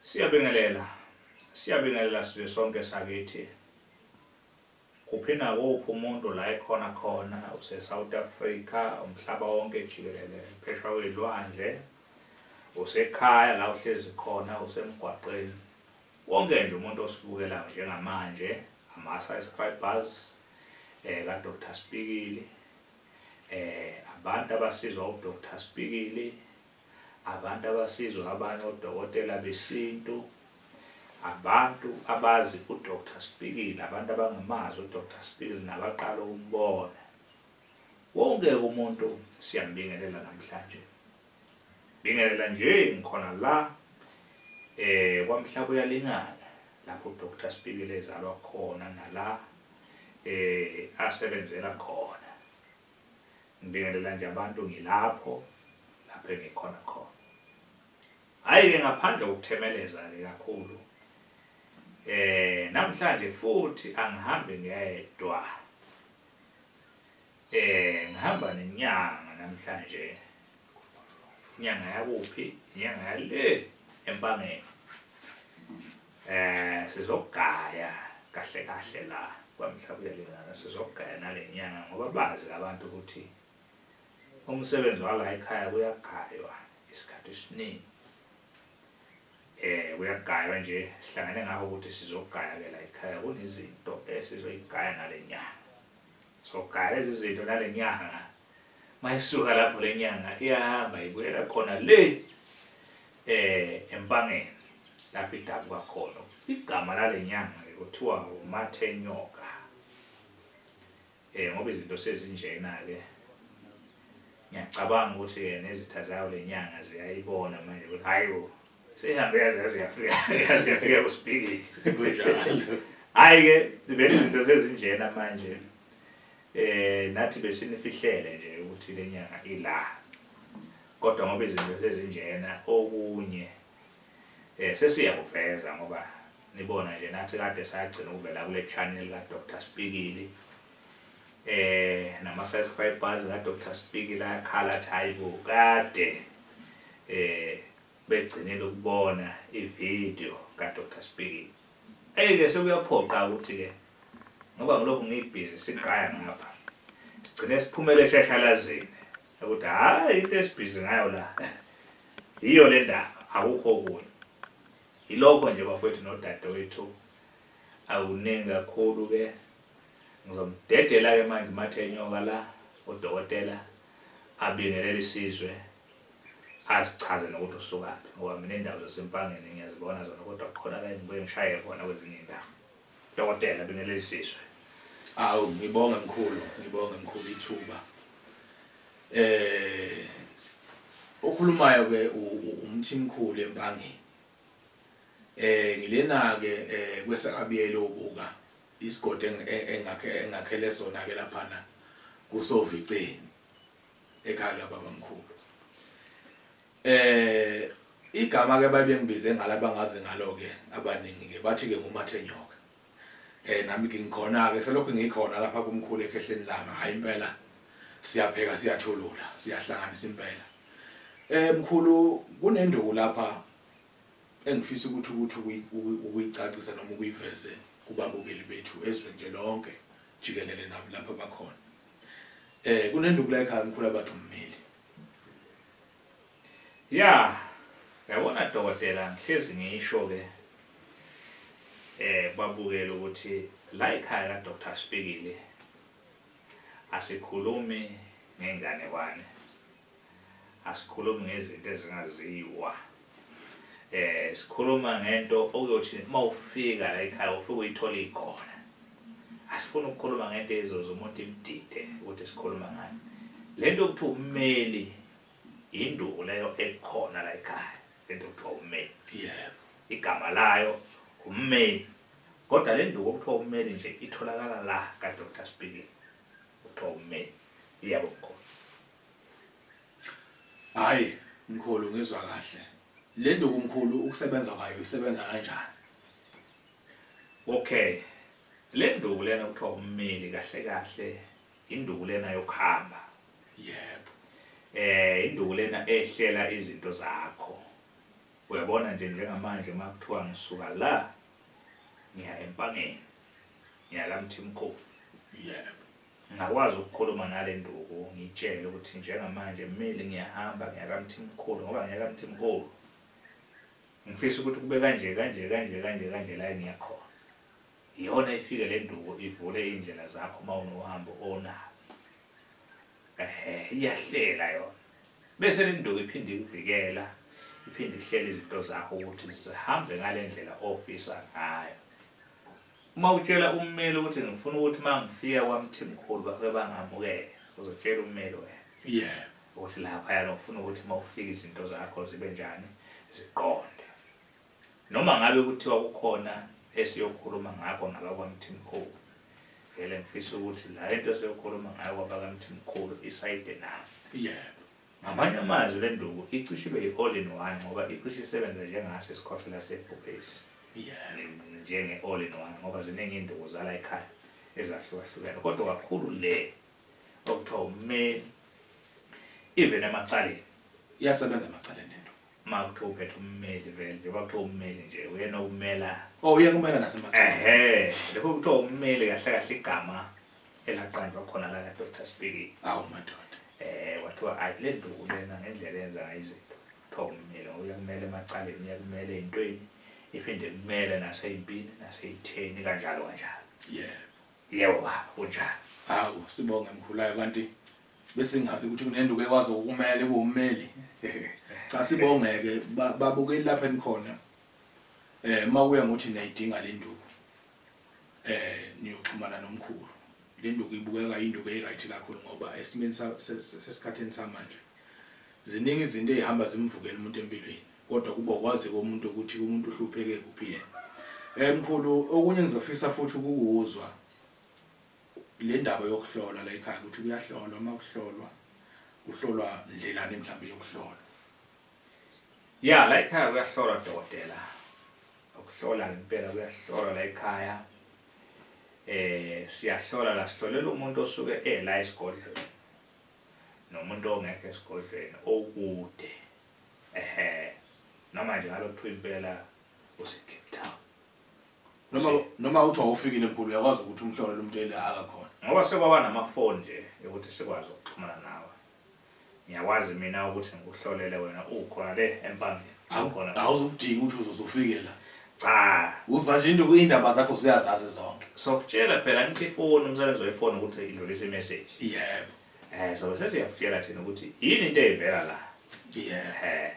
Siyabingelela, siyabingelela sizwe sonke sakithi. Kuphi nakuphi umuntu la ekhona khona, use-South Africa, umhlaba wonke jikelele, phesheya kwey'lwandle, usekhaya la uhlezi khona, usemgwaqeni. Wonke nje umuntu osibukelayo njengamanje, ama-subscribers ka-Dr Spikili, abantu abasizwa u-Dr Spikili, abantu abasizwa abanye odokotela besintu, abantu abazi uDr Spikili, abantu abangamazi uDr Spikili nabaqala ukumbona. Wonke umuntu siyambingelela namhlanje. Bingelela nje ngikhona la kwaMhlaba uyalingana lapho uDr Spikili ezalwa khona nala asebenzela khona. Ngibingelela nje abantu ngilapho lapho engikhona khona. Hayi ke ngaphandle kokuthemeleza ke kakhulu. Namhlanje futhi angihambi ngedwa. Ngihamba nenyanga namhlanje. Inyanga yakuphi? Inyanga yale eMpangeni. Sizogaya kahle kahle la kwaMhlaba uyalingana, sizogaya nale nyanga ngoba bazi abantu ukuthi umsebenzi wala ekhaya kuyagaywa isikhathi esiningi. Kuyagaywa nje, sihlangene ngakho ukuthi sizogaya ke la ekhaya, kunezinto esizoyigaya nale nyanga. Sogaya lezi zinto nale nyanga. Mayisuka lapho le nyanga iyahamba ibuyela khona le eMpangeni lapho idabuka khona. Igama lale nyanga ke kuthiwa uMathenyoka. Ngoba izinto sezinjena ke ngiyacabanga ukuthi ke nezitha zayo le nyanga ziyayibona manje ukuthi hayibo seyihambe yaze yafika yaze yafika kuSpikili. Kunjalo. Hayi ke vele izinto sezinjena manje. Nathi besinifihlele nje ukuthi le nyanga ila. Kodwa ngoba izinto sezinjena okunye sesiyakuveza ngoba nibona nje nathi kade sagcina ukuvela kule channel ka Dr Spikili. Nama subscribers ka Dr Spikili ayakhala athi hayibo kade begcinile ukubona ivideo ka Dr Spikili. Ke sekuyaphoqa ukuthi ke ngoba ngilokhu ngibhizi sigaya ngapha sigcine siphumele eshashalazini ukuthi hayi into esibhizi ngayo la yiyo le ndaba, akukho okunye. Yilokho nje bafowethu nodadewethu, awuningi kakhulu ke. Ngizomdedela ke manje uMathenyoka la udokotela abingelele isizwe asichaze nokuthi usukaphi, ngoba mina indawo zaseMpangeni ngiyazibona zona kodwa khona la ngibuye ngishaye khona kwezinye indawo. Dokotela, bingelele isizwe. Awu ngibonge mkhulu, ngibonge mkhulu ithuba. Okhulumayo ke umthimkhulu eMpangeni. Ngilena ke kwesakabiyelo ubuka isigodi engakhele sona ke laphana kuSoviceni ekhaya lababa mkhulu. Igama ke babe ngibize ngalabangazi ngalo ke abaningi ke bathi ke nguMathenyoka. Nami ke ngikhona ke selokhu ngikhona lapha kumkhulu ekhehleni lami, hayi impela siyapheka siyathulula siyahlanganisa impela. Mkhulu kunenduku lapha engifisa ukuthi ukuyicacisa noma ukuyiveze kubabukeli bethu ezweni nje lonke jikelele nabo lapha bakhona. Kunenduku la ekhaya mkhulu abathi ummeli. Ya, yabona dokotela ngihlezi ngisho ke babukele ukuthi la ekhaya ka Dr Spikili asikhulumi ngenganekwane, asikhulumi ngezinto ezingaziwa. Sikhuluma ngento okuyothi mawufika la ekhaya ufike uyithola ikhona. Asifuni ukukhuluma ngento ezoza umuntu imdide ukuthi sikhuluma ngani. Lento okuthiwa ummeli induku leyo ekhona la ekhaya, lento okuthiwa ummeli. Yebo. Igama layo ummeli. Kodwa le nduku okuthiwa ummeli nje itholakala la ka Dr Spikili. Kuthiwa ummeli. Yebo mkhulu. Hayi mkhulu ngizwa kahle. Le nduku mkhulu ukusebenza kwayo isebenza kanjani? Okay. Le nduku lena kuthiwa ummeli kahle kahle induku lena yokuhamba. Yebo. Induku lena ehlela izinto zakho. Uyabona? Uyabona nje njengamanje uma kuthiwa ngisuka la ngiya eMpangeni, ngiya kaMthimkhulu. Yebo. Ngakwazi ukukhuluma nale nduku ngiyitshele ukuthi njengamanje mmeli ngiyahamba ngiya kaMthimkhulu, ngoba ngiya kaMthimkhulu ngifisa ukuthi kube kanje kanje kanje kanje kanje la engiya khona. Iyona ifike le nduku ivule iy'ndlela zakho uma unohambo onalo. Iyahlela yona. Bese le nduku iphinde ikuvikela, iphinde ihlele izinto zakho ukuthi zihambe ngale ndlela ofisa ngayo. Uma utshela ummeli ukuthi ngifuna ukuthi uma ngifika kwaMthimkhulu bafike bangamukele, uzotshela ummeli wena. Yebo. Ukuthi laphayana ufuna ukuthi uma ufika izinto zakho zibe njani, ziqonde. Noma ngabe kuthiwa kukhona esiyokhuluma ngakho nabakwaMthimkhulu, vele ngifisa ukuthi la into esiyokhuluma ngayo kwabakaMthimkhulu isayide nami. Yebo. Ngamanye amazwi le nduku icishe ibe yi-all in one, ngoba icishe isebenze njengaso isikhohlela sebhubesi. Yebo. Njenge-all in one, ngoba ziningi iy'nduku zala ekhaya ezahlukahlukene, kodwa kakhulu le okuthiwa ummeli, even emacaleni. Iyasebenza emacaleni le nduku. Uma kuthiwa uphethe ummeli vele, njengoba kuthiwa ummeli nje uyena okumela. Oh, uyakumela nasemacaleni. Ehhe, lokho kuthiwa ummeli kahle kahle igama elaqanjwa khona la ka-Dr Spikiri. Awu madoda. Kwathiwa ayi le nduku lena ngendlela eyenza ngayo izinto, kuthiwa ummeli ngoba uyakumela emacaleni, uyakumela ey'ntweni, iphinde kumele nasey'mpini, nasey'theni, kanjalo kanjalo. Yebo. Yebo baba, kunjalo. Hawu, sibonge mkhulayo, kanti besingazi ukuthi kunenduku ekwazi ukumela kuwummeli. Cha sibongeke babukeli lapha enikhona. Uma kuya ngokuthi niyayidinga le nduku, niyoxhumana nomkhulu. Le nduku ibukeka induku e-right kakhulu, ngoba esimeni sesikhathini samanje ziningi izinto ey'hamba zimvukela umuntu empilweni, kodwa kuba ukwazi komuntu ukuthi umuntu uhlupheke kuphi yena. Mkhulu, okunye ngizofisa futhi ukukuzwa le ndaba yokuhlola la ekhaya, ukuthi kuyahlolwa, uma kuhlolwa kuhlolwa ndlelani mhlawumbe yokuhlolwa? Ya, la ekhaya kuyahlolwa dokotela. Ukuhlola ngempela kuyahlolwa la ekhaya. Siyahlola la, sihlolela umuntu osuke ela esigodlweni nomuntu ongekho esigodlweni okude. Noma nje ngalo kuthiwa impela use-Cape Town. Noma uthi awufikile mkhulu, uyakwazi ukuthi umhlolele umuntu ela akakhona? Ngoba sekwaba namafoni nje ukuthi sikwazi ukuxhumana nawe. Ngiyakwazi mina ukuthi ngikuhlolele wena ukhona le eMpangeni. Ukhona. Awuzukudinga ukuthi uzozufike la. Cha. Uza nje into indaba zakho usuyazazi zonke. Sokutshela phela ngithi ifoni, umsebenzi wefoni ukuthi idlulise imessage. Yebo. So sesiyakutshela thina ukuthi yini into evela la. Yebo.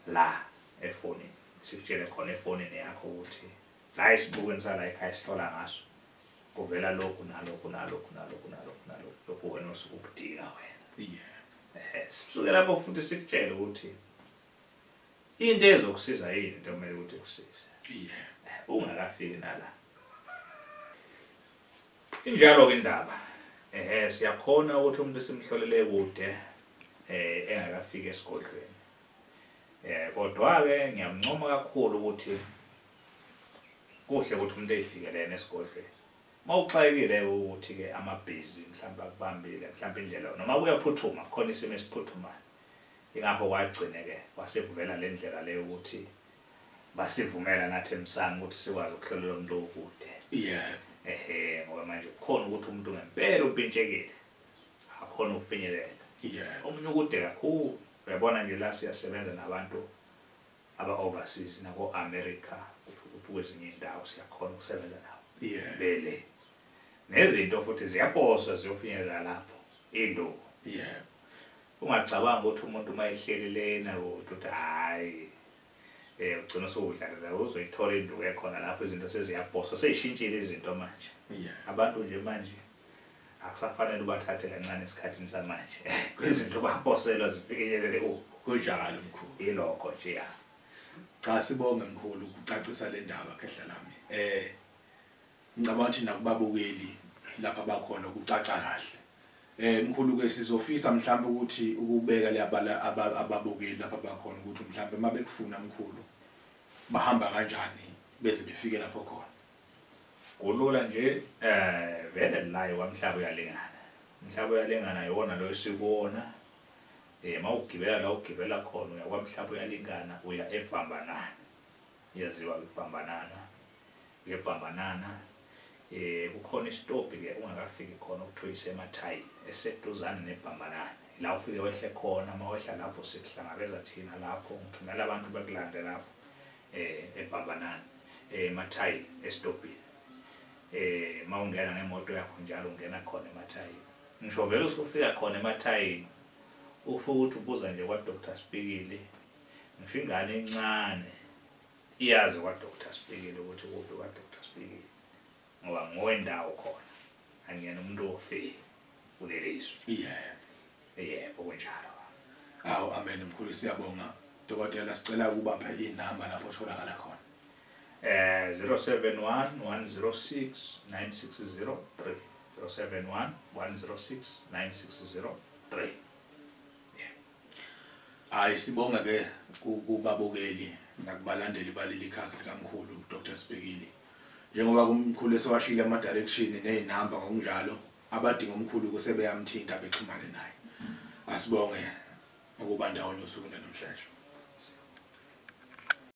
La efonini. Sikutshele khona efonini yakho ukuthi la esibukweni sala ekhaya sihlola ngaso kuvela lokhu nalokhu nalokhu nalokhu nalokhu nalokhu, lokhu wena osuke ukudinga wena. Yebo. Sisuke lapho futhi sikutshele ukuthi into ezokusiza yini into okumele ukuthi ikusize. Yebo. Ungakafiki nala. Injalo ke indaba. Siyakhona ukuthi umuntu simhlolele kude engakafiki esigodlweni. Kodwa ke ngiyamncoma kakhulu ukuthi kuhle ukuthi umuntu ezifikelele esigodlweni. Mawuxakekile ukuthi ke amabhizi mhlawumbe akubambile, mhlawumbe indlela noma kuyaphuthuma, khona isimo esiphuthumayo. Ingakho kwagcine ke kwasekuvela le ndlela leyo ukuthi basivumela nathi emsamo ukuthi sikwazi ukuhlolela umuntu okude. Yebo. Ngoba manje kukhona ukuthi umuntu ngempela umpintshekile, akhona ukufinyelela. Yebo. Omunye ukude kakhulu. Uyabona nje la siyasebenza nabantu aba overseas nako America, kuphi kwezinye indawo siyakhona ukusebenza nabo. Yebo. Bele. Nezinto futhi ziyaposwa ziyofinyelela lapho induku. Yebo. Ungacabanga ukuthi umuntu uma ehleli lena ukuthi hayi ugcina usudlalela, uzoyithola induku ekhona lapho, izinto seziyaposwa, seyishintshile izinto manje. Yebo. Abantu nje manje akusafanele ubathathe kancane esikhathini samanje. Izinto baposelwa zifikelele kubo. Kunjalo mkhulu. Yilokho nje ya. Cha sibonge mkhulu ukucacisa le ndaba khehla lami. Ngicabanga ukuthi nakubabukeli lapha bakhona kucaca kahle. Mkhulu ke sizofisa mhlawumbe ukuthi ukubeka le ababukeli lapha bakhona ukuthi mhlawumbe mabekufuna mkhulu bahamba kanjani beze befike lapho khona. Kulula nje, vele la kwamhlaba uyalingana. Umhlaba uyalingana iwona lo esikuwona. Mawugibela la ugibela khona uya kwaMhlaba uyalingana, uya eBhambanana. Iyaziwa iBhambanana. EBhambanana kukhona isitobhi ke ungakafiki khona okuthiwa iseMathayini, eseduzane neBhambanana. La ufike wehle khona, mawehla lapho sikuhlangabeza thina lapho, ngithumela abantu bekulande lapho eBhambanana, eMathayini esitobhini. Mawungena ngemoto yakho njalo ungena khona eMathayini. Ngisho vele usufika khona eMathayini, ufike uthi ubuza nje kwa Dr Spikili, ngisho ingane encane iyazi kwa Dr Spikili ukuthi kuphi kwa Dr Spikili, ngoba ngowendawo khona, angiyena umuntu ofike kuleli zwe. Yebo, kunjalo. Awu, amen mkhulu, siyabonga. Dokotela, sicela ukubapha inamba lapho otholakala khona. 071 106 9603, 071 106 9603. Hayi, sibonga ke kubabukeli nakubalandeli baleli khasi likamkhulu Dr Spikili. Njengoba kumkhulu esewashile ama direction nezinamba ngokunjalo, abadinga umkhulu kusebeyamthinta bexhumane naye. Asibonge ukuba ndawonye usuku namhlanje.